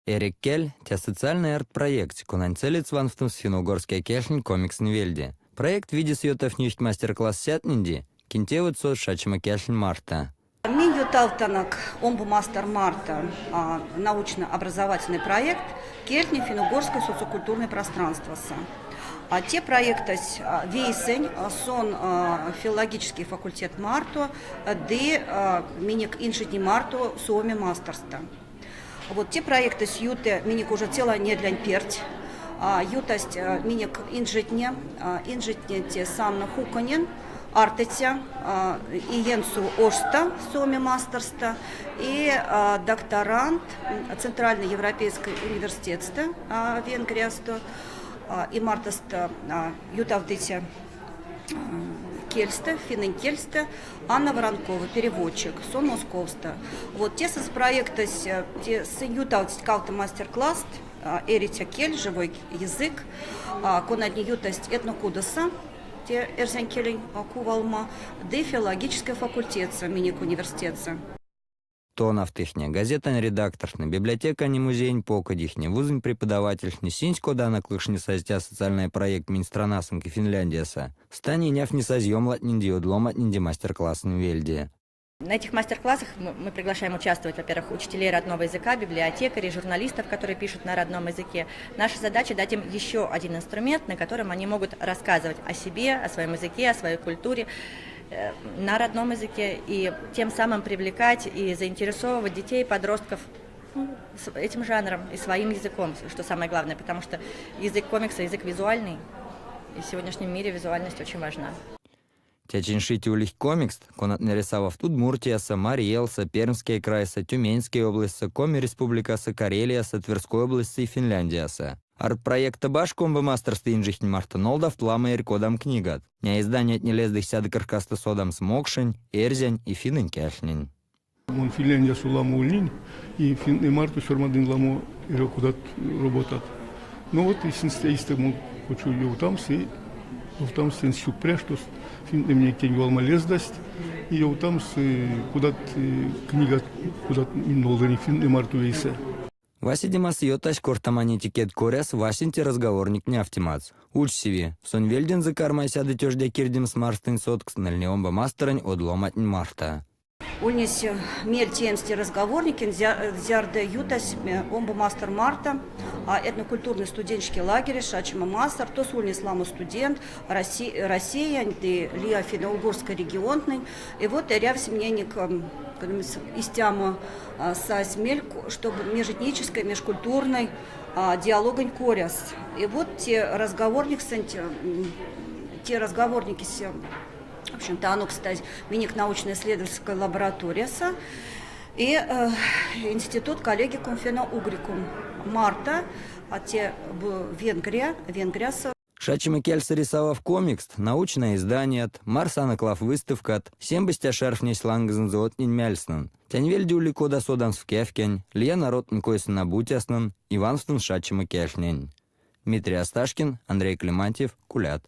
Эрек кель – те социальной арт-проект, конань целесь ванстомс финно-угорской кельтнень комикстнэнь вельде. Проект видьс ютавтнесть мастер-классятнень кинь тевть шачома кельтнень марто. Минь ютавтынек омбо мастор марто научно-образовательный проект Кельтне финно-угорской социокультурной пространствасо. Те проектэсь вейсэнь, сон филологический факультет марто ды минек инжетне марто Суоми масторсто. Вот те проектэсь юты минек уже цела недлянь перть. Ютасть минек инжетне, инжетне те Санна Хуконен, артыця, Иенсу ошсто, Суоми масторсто, и докторант Центральной Европейской университетстэ Венгриясто, и мартост ютавтыця кельстэ, финнэнь кельстэ Анна Воронкова, переводчик, сон Московсто. Вот те сынст проектэсь, те сынь ютавтсть кавто мастер-класст, эриця кель, живой язык, конатне ютасть этнокудосо, те эрзянь келень кувалма, ды филологической факультетсэ минек университетсэ. Тонавтыхне, газетань редактортнэ, библиотекань и музеень покодихне, вузонь преподавательтне сынсь кода аноклыкшнесазь социальной проект Минстранасонк и Финляндиясо, стани невтнесазь ёмлатнень ды од ломантнень ды мастер-класстнэнь вельде. На этих мастер-классах мы приглашаем участвовать, во-первых, учителей родного языка, библиотекарей, журналистов, которые пишут на родном языке. Наша задача дать им еще один инструмент, на котором они могут рассказывать о себе, о своем языке, о своей культуре на родном языке и тем самым привлекать и заинтересовывать детей, подростков этим жанром и своим языком, что самое главное, потому что язык комикса – язык визуальный, и в сегодняшнем мире визуальность очень важна. Течинь чить улить комикст, конатне рисовавт Удмуртиясо, Марий Элсэ, Пермской крайсэ, Тюменской областьсэ, Коми республикасо, Карелиясо, Тверской областьсэ и Финляндиясо. Арт-проекттэ башка омбо масторсто инжетнень марто нолдавт ламо эрь кодамо книгат. Не изданиятне лездыть сядокоркасто содамс мокшонь, эрзянь и финнэнь кельтнень. Мон Финляндиясо ламо ульнинь, и финнтнэ марто сёрмадынь ламо эрьва кодат роботат. Ну вот и сынст эйстэ мон хочу ёвтамс и ёвтамс тенст сюкпря, что финнтнэ мне тень валма лездасть, и ёвтамс кодат книгат, кодат минь нолдынек финнтнэ марто вейсэ. Васодемас ёвтась кортамонь этикет коряс васенце разговорник невтемац. Учсеви, сон вельдензэ кармась тёждя кирдемс марстынь соткс омбо масторонь од ломантнень марто. Ульнесь мель теемс те разговорникень, зярдо ютась омбо мастор марто этнокультурный студенческий лагерь Шачома мастор, тосо ульнесь ламо студент Россиянь ды лия финно-угорской регионтнэнь. И вот эрявсь миненек истямо сась мель, чтобы межэтнической, межкультурной диалогонь коряс. И вот те разговорниксэнть, те разговорники, в общем-то, анокстазь минек научно-исследовательской лабораториясо и институт Коллегикум Финно-Угрикум марто, а те Венгрия, Венгриясо. Шачома кельсэ рисовав комикст, научной изданият, Марс аноклав выставкат, сембестя шарфнесь лангозонзо одтнэнь мельстнэнь. Тень вельде ули кода содамс кевкень, лия народтнэнь койсэ набутяснэнь и ванстомс шачома кельтнень. Дмитрий Асташкин, Андрей Клемантьев, Кулят.